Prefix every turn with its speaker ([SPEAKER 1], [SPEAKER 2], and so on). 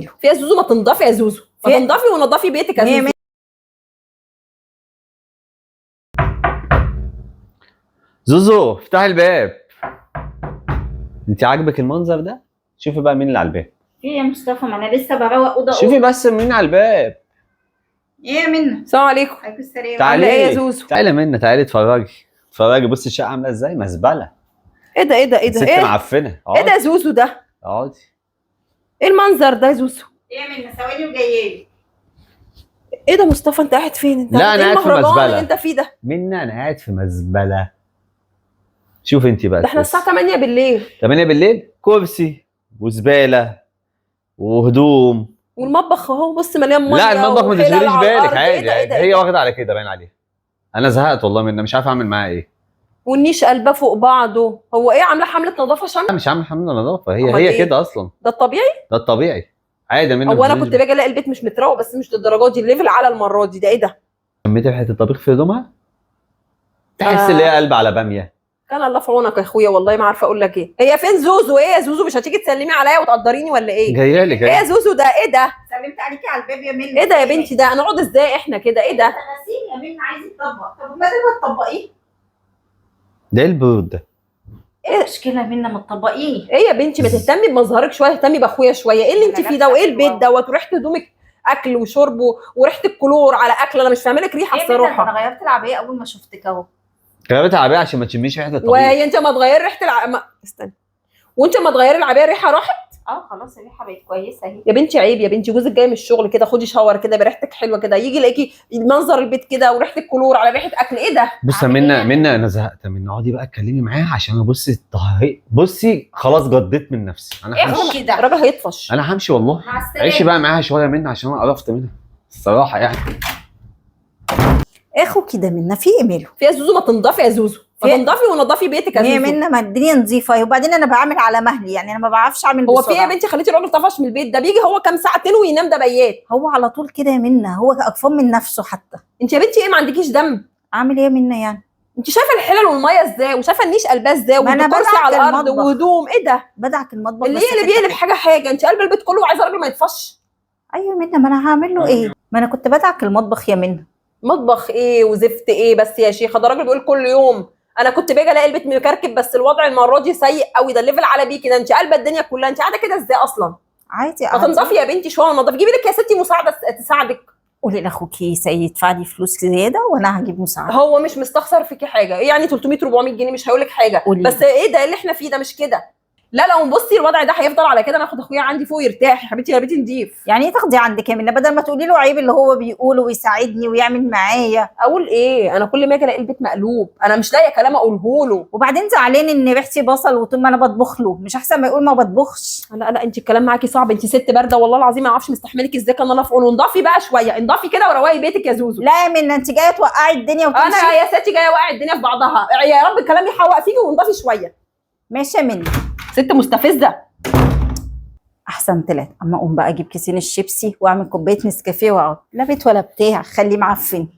[SPEAKER 1] في يا زوزو ما تنضفي يا زوزو، ما
[SPEAKER 2] في-
[SPEAKER 1] تنضفي ونضفي بيتك يا
[SPEAKER 2] مية
[SPEAKER 1] زوزو.
[SPEAKER 2] مية.
[SPEAKER 3] زوزو افتحي الباب. انت عاجبك المنظر ده؟ شوفي بقى مين اللي على الباب.
[SPEAKER 4] ايه يا مصطفى، ما انا لسه بروق اوضة.
[SPEAKER 3] شوفي بس مين على الباب.
[SPEAKER 4] ايه يا منى؟
[SPEAKER 1] السلام عليكم.
[SPEAKER 4] عليكم السلام.
[SPEAKER 3] تعالي.
[SPEAKER 1] عامله ايه يا زوزو؟
[SPEAKER 3] تعالي يا منى، تعالي اتفرجي اتفرجي. بصي الشقة عامله ازاي، مزبلة.
[SPEAKER 1] ايه ده ايه ده ايه ده
[SPEAKER 3] ست
[SPEAKER 1] ايه
[SPEAKER 3] معفنه.
[SPEAKER 1] ايه ده يا زوزو ده؟
[SPEAKER 3] اقعدي.
[SPEAKER 1] ايه المنظر ده يا زوزو؟
[SPEAKER 4] ايه يا منى، ثواني وجاية.
[SPEAKER 1] ايه ده مصطفى، انت قاعد فين انت؟
[SPEAKER 3] لا،
[SPEAKER 1] قاعد
[SPEAKER 3] أنا
[SPEAKER 1] ايه
[SPEAKER 3] قاعد في
[SPEAKER 1] المهرجان
[SPEAKER 3] مزبلة.
[SPEAKER 1] اللي انت فيه ده؟
[SPEAKER 3] منى انا قاعد في مزبلة. شوفي انت بقى.
[SPEAKER 1] ده احنا الساعة 8 بالليل.
[SPEAKER 3] 8 بالليل، كرسي وزباله وهدوم.
[SPEAKER 1] والمطبخ اهو بص مليان مية.
[SPEAKER 3] لا المطبخ ما
[SPEAKER 1] وحلل
[SPEAKER 3] تشغليش
[SPEAKER 1] على
[SPEAKER 3] بالك،
[SPEAKER 1] الأرض.
[SPEAKER 3] عادي
[SPEAKER 1] ايه ده ايه
[SPEAKER 3] عادي.
[SPEAKER 1] ده
[SPEAKER 3] هي
[SPEAKER 1] إيه ده؟
[SPEAKER 3] واخده على كده باين عليها. انا زهقت والله منها، مش عارف اعمل معاها ايه.
[SPEAKER 1] والنيش قلبه فوق بعضه. هو ايه، عامله حمله نظافة شاملة؟
[SPEAKER 3] لا مش عامل حمله نظافة، هي
[SPEAKER 1] أمال
[SPEAKER 3] هي
[SPEAKER 1] إيه؟
[SPEAKER 3] كده اصلا.
[SPEAKER 1] ده الطبيعي؟
[SPEAKER 3] ده الطبيعي عادي يا منى.
[SPEAKER 1] هو
[SPEAKER 3] ما
[SPEAKER 1] انا
[SPEAKER 3] تشغليش
[SPEAKER 1] كنت باجي الاقي البيت مش متروق، بس مش للدرجة دي ال level على المرة دي. ده ايه ده؟
[SPEAKER 3] شميتي ريحه الطبيخ في هدومها؟ تحس اللي هي قلب على باميه.
[SPEAKER 1] كان الله في عونك يا اخويا، والله ما عارفه اقول لك ايه. هي فين زوزو؟ ايه يا زوزو، مش هتيجي تسلمي عليا وتقدريني ولا ايه؟
[SPEAKER 3] جاية لك
[SPEAKER 1] ايه يا
[SPEAKER 3] أهي.
[SPEAKER 1] زوزو ده؟ ايه ده؟
[SPEAKER 4] سلمت عليكي على الباب يا منى.
[SPEAKER 1] ايه ده يا بنتي ده؟ هنقعد ازاي احنا كده؟ ايه ده؟
[SPEAKER 4] غسيل يا منى، عايز يطبق. طب ما ما تطبقيه.
[SPEAKER 3] ده ايه البرود ده؟
[SPEAKER 4] ايه المشكلة يا منى، ما تطبقيه.
[SPEAKER 1] ايه يا بنتي، ما تهتمي بمظهرك شوية، اهتمي باخويا شوية. ايه اللي انت
[SPEAKER 4] أنا
[SPEAKER 1] فيه ده؟ وايه
[SPEAKER 4] لابسة
[SPEAKER 1] البيت
[SPEAKER 4] حلوة.
[SPEAKER 1] دوت؟ وريحه هدومك اكل وشرب وريحه الكلور على اكل. انا مش فاهمه لك ريحه
[SPEAKER 4] ايه يا منى، ده
[SPEAKER 1] الصراحة.
[SPEAKER 4] انا غيرت العباية اول ما شفتك اهو.
[SPEAKER 3] غيرتها عباية عشان ما تشميش ريحه الطبيخ.
[SPEAKER 1] وهي انت ما تغيري ريحه استنى، وانت ما تغيري العباية الريحة راحت؟
[SPEAKER 4] اه خلاص الريحة بقت كويسة اهي.
[SPEAKER 1] يا بنتي عيب يا بنتي، جوزك جاي من الشغل كده، خدي shower كده بريحتك حلوة كده، يجي يلاقيكي منظر البيت كده وريحه الكلور على ريحه اكل. ايه ده؟
[SPEAKER 3] بصي يا
[SPEAKER 4] أعمل
[SPEAKER 3] منى،
[SPEAKER 4] إيه؟
[SPEAKER 3] منى انا زهقت منى، اقعدي بقى اتكلمي معاها عشان انا بصي الطهي. بصي خلاص جديت من نفسي، انا
[SPEAKER 4] ايه
[SPEAKER 3] همشي.
[SPEAKER 4] كده؟
[SPEAKER 1] الراجل هيطفش.
[SPEAKER 3] انا همشي والله.
[SPEAKER 4] مع السلامة.
[SPEAKER 3] عيشي بقى معاها شوية منى عشان انا قرفت منها الصراحة يعني.
[SPEAKER 2] اخو كده منا في ايه ماله؟
[SPEAKER 1] في يا زوزو ما تنضفي يا زوزو، ما
[SPEAKER 2] في-
[SPEAKER 1] تنضفي ونضفي بيتك يا
[SPEAKER 2] مية
[SPEAKER 1] زوزو.
[SPEAKER 2] منا، ما الدنيا نظيفة، وبعدين انا بعمل على مهلي يعني، انا ما بعرفش اعمل
[SPEAKER 1] هو في ايه يا
[SPEAKER 2] بسرعة.
[SPEAKER 1] بنتي خليتي الراجل طفش من البيت ده؟ بيجي هو كام ساعتين وينام، ده بيات.
[SPEAKER 2] هو على طول كده يا منا، هو قرفان من نفسه حتى.
[SPEAKER 1] انت يا بنتي ايه، ما عندكيش دم؟
[SPEAKER 2] اعمل ايه يا منا يعني؟
[SPEAKER 1] انت شايفه الحلل والمية ازاي، وشايفه النيش قلباه ازاي،
[SPEAKER 2] ما أنا
[SPEAKER 1] والكرسي
[SPEAKER 2] بدعك
[SPEAKER 1] على الارض
[SPEAKER 2] المطبخ.
[SPEAKER 1] وهدوم. ايه ده؟
[SPEAKER 2] بدعك المطبخ
[SPEAKER 1] اللي
[SPEAKER 2] بس
[SPEAKER 1] يقلب
[SPEAKER 2] حتة
[SPEAKER 1] يقلب حاجة حاجة. انت قلب البيت كله وعايزه الراجل ما يطفش.
[SPEAKER 2] ايوه يا منى، ما انا هعمل له ايه؟ ما انا كنت بدعك المطبخ يا منى.
[SPEAKER 1] مطبخ ايه وزفت ايه بس يا شيخه؟ ده الراجل بيقول كل يوم انا كنت باجي الاقي البيت مكركب، بس الوضع المرة دي سيء قوي. ده ال level على بيكي ده، انت قلبه الدنيا كلها. انت قاعدة كده ازاي اصلا؟
[SPEAKER 2] عادي
[SPEAKER 1] ما
[SPEAKER 2] عادي.
[SPEAKER 1] تنضفي يا بنتي شوية ونضفي، جيبي لك يا ستي مساعدة تساعدك.
[SPEAKER 2] قولي لاخوكي يدفع لي فلوس زيادة وانا هجيب مساعدة.
[SPEAKER 1] هو مش مستخسر فيكي حاجة، ايه يعني 300 400 جنيه مش هيقول لك حاجة.
[SPEAKER 2] قولي.
[SPEAKER 1] بس ايه ده اللي احنا فيه ده؟ مش كده. لا لو بصي الوضع ده هيفضل على كده، انا اخد اخويا عندي فوق يرتاح. يا حبيبتي يا بنتي نضيف.
[SPEAKER 2] يعني ايه تاخدي عندك يا منى؟ بدل ما تقولي له عيب اللي هو بيقوله ويساعدني ويعمل معايا.
[SPEAKER 1] اقول ايه؟ انا كل ما اجي الاقي البيت مقلوب، انا مش لاقيه كلام اقوله له.
[SPEAKER 2] وبعدين زعلان ان ريحتي بصل وطول ما انا بطبخ له، مش احسن ما يقول ما بطبخش؟
[SPEAKER 1] لا لا، انت الكلام معاكي صعب، انت ست باردة والله العظيم، ما اعرفش مستحملك ازاي. كان الله في عونه. انضفي بقى شوية، انضفي كده وروقي بيتك يا زوزو.
[SPEAKER 2] لا يا منى، انت جاية توقعي الدنيا وتمشي.
[SPEAKER 1] انا يا ستي جاية واقع الدنيا في بعضها. يا رب الكلام يحوق فيكي وانضفي شوية.
[SPEAKER 2] ماشي يا منى.
[SPEAKER 1] ست مستفزة.
[SPEAKER 2] احسن طلعت. اما اقوم بقى اجيب كيسين الشيبسي واعمل كوباية نسكافيه واقعد، لا بيت ولا بتاع، خليه معفن.